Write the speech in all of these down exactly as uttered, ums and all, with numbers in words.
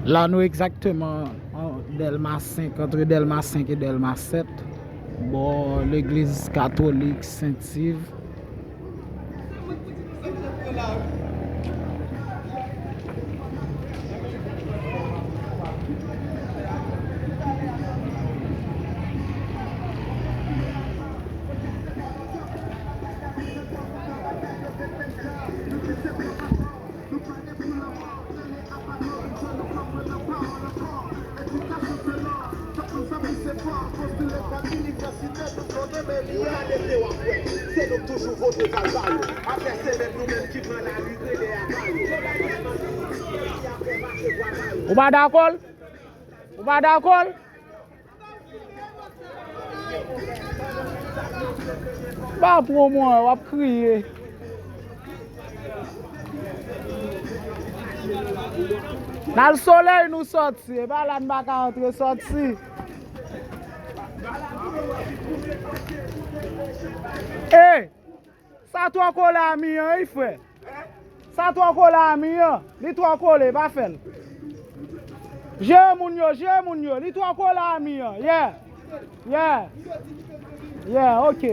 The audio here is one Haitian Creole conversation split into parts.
La nou egzakteman an Dèlma senk, antre Dèlma senk e Dèlma sèt, bò legliz katolik Sent Iv. Ou pa dakò l? Ou pa dakò l? Pa pran mwen, w ap kriye. N al Solèy nou sòti, e pa la n pa ka antre sòti. E! Sa twò kole a mi an, wi, frè. Sa twò kole a mi an. Li twò kole, pa fè l. Jere moun yo, jere moun yo. Li twò kole a mi an. Yeah. Yeah. Yeah, ok.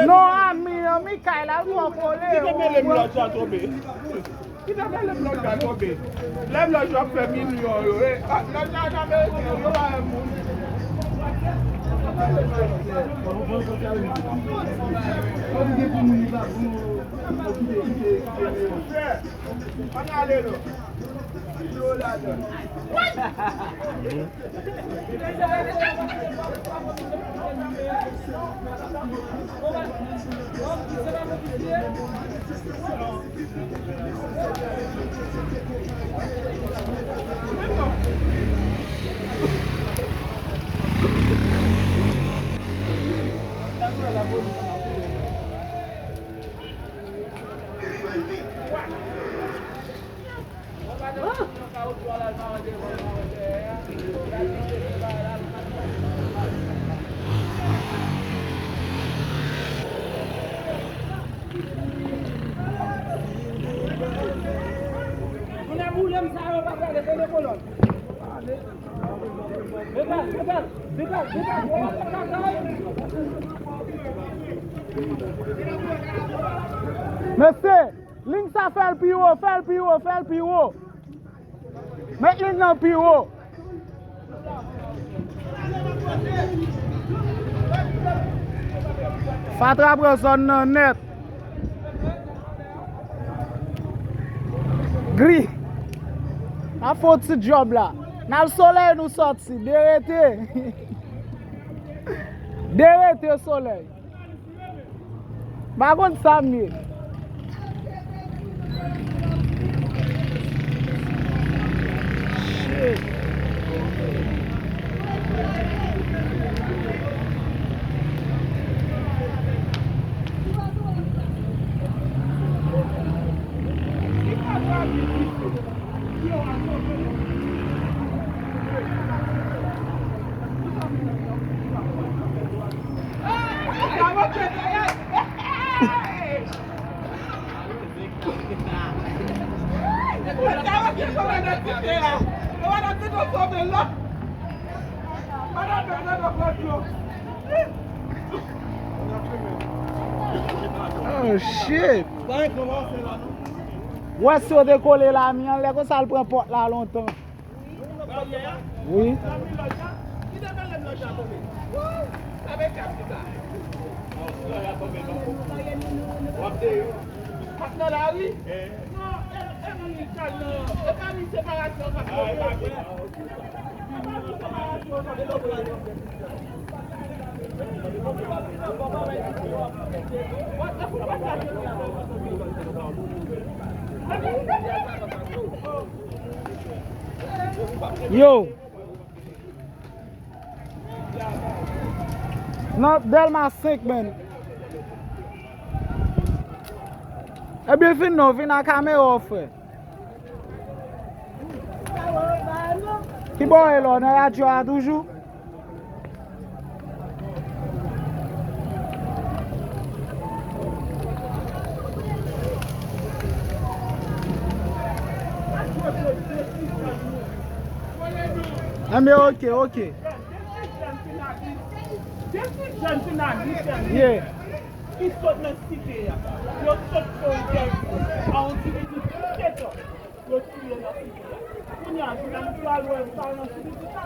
Non, a mi an, mi kay la, li twò kole. Kite mele m lòt jan tonbe. Kite mele m lòt jan tonbe. Lè m lòt jan ap fè milyon yo, e, a, lòt jan ameriken yo, yo pa renmen moun. Ann ale non. Yo ladan. Mesye, liy sa fè l pi wo, fè l pi wo, fè l pi wo. Met liy nan pi wo. Fatra pran zòn nan nèt. Gri. N ap fè yon ti djòb la. N al Solèy nou sòti. Derete. Derete Solèy. M pa konn sa m ye. Shit. Oh shit! Wè si yo te kole la, mi an lè konsa l pran pòt la lontan. Wi. Yo! Nan Dèlma senk, menn. Ebyen, vin non, vin ak kamera w, frè. Ki bò w ye la, w nan radyo a toujou? Enben, oke, oke. De ti jèn fin abite, de ti jèn fin abite, yeah, ki sot nan site a. Yo sot fè yon entèvyou a yon ti pitit disèt an. Yo tiye nan site a. Kounye a, jounalis la al wè sa nan site a.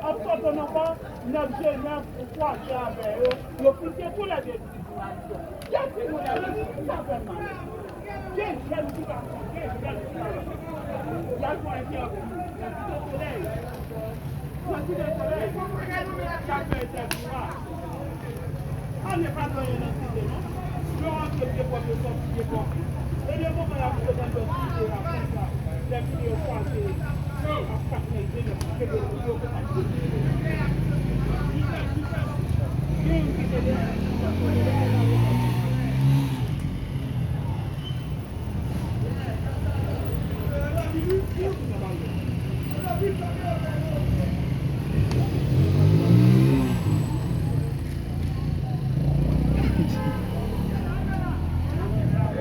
An sòtan ankò, nèg Jenèv kwaze avè yo. Yo fizye toulède. Gen timoun la, sa fè mal. Gen jèn ki pa pran, gen jèn ki pa pran. Y al fè entèvyou nan Site Solèy. Nan Site Solèy, y al fè entèvyou a. Ann pa gen anyen nan site non. Yo rantre pye kòb, yo sòti pye kòb. E de moman y ap jwe nan lòt site a konsa. Lè videyo kwaze ak patnè Jenèf ki kenbe videyo konsa. Gen youn ki te de.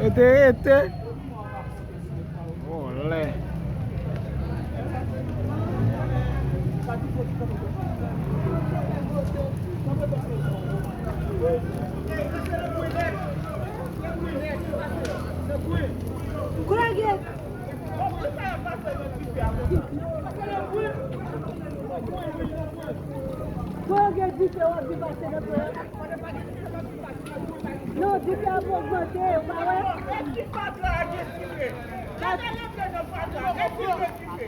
Yo te rete. Vòlè. Koulè gen. Koulè gen dife, w ap di pase nan koulè. Non, dife ap ogmante, ou pa wè? Èske fatra a gen dife? Gade nan fatra, èske gen dife?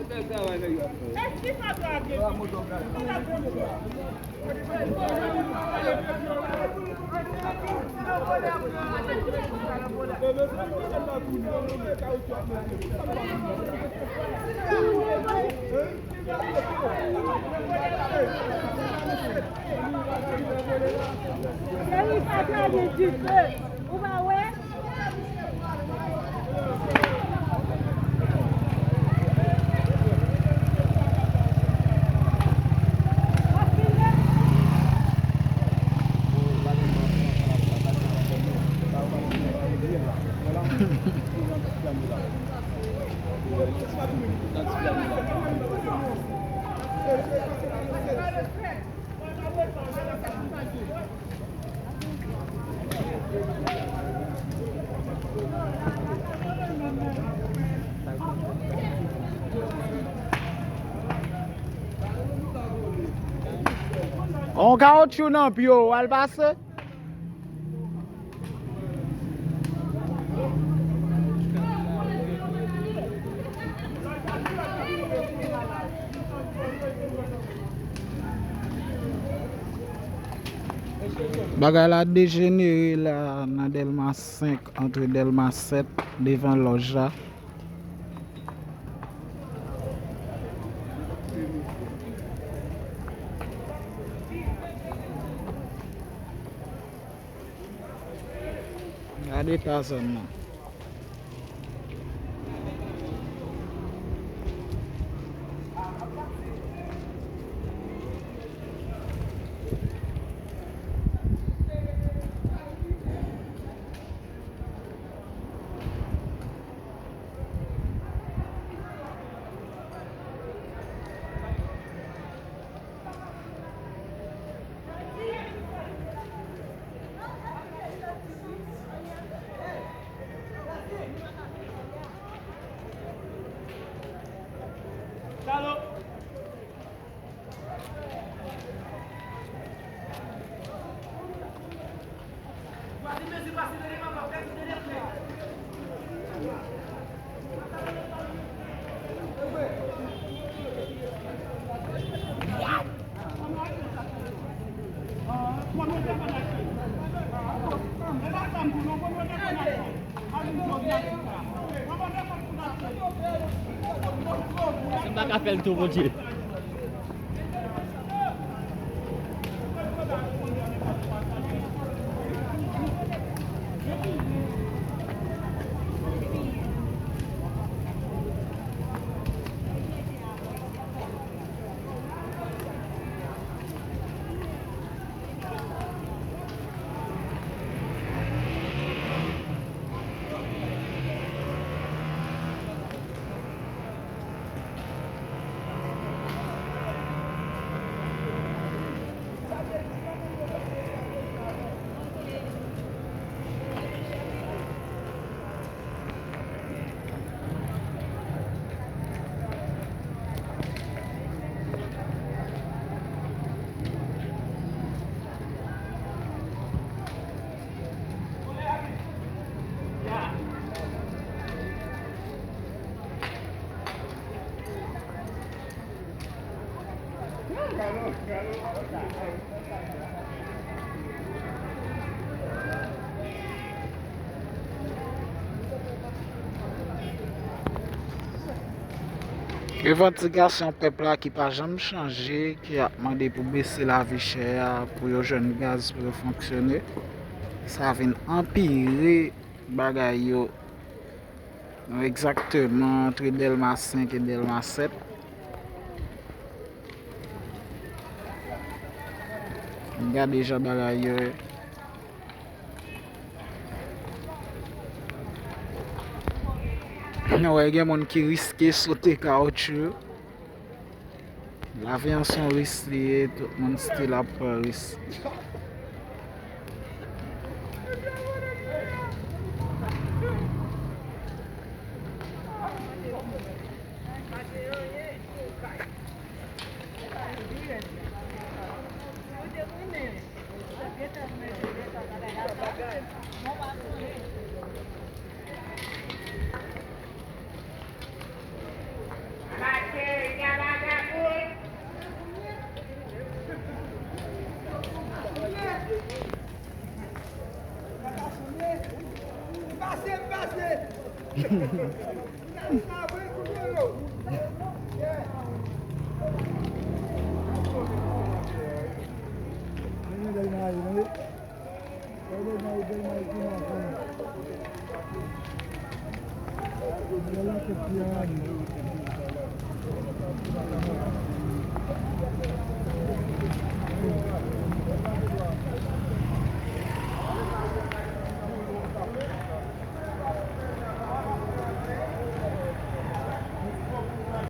Bèl travay nèg yo ap fè. Èske fatra a gen dife? Cheri, fatra gen dife. Ou pa wè? On kawotchou nan pye w, w al pase. Bagay la dejenere la nan Dèlma senk, antre Dèlma sèt, devan lòj la. Gade eta zòn nan. Si m pa ka fè l tou, Bondye. Revantikasyon pèp la ki pa janm chanje, ki ap mande pou bese lavi chè a, pou yo jwenn gaz, pou yo fonksyone, sa vin anpire bagay yo. Nou egzakteman antre Dèlma senk e Dèlma sèt. Gade jan bagay yo ye. Nou wè gen moun ki riske sote kawotchou yo. Lavi an se yon risk li ye, tout moun still ap pran risk.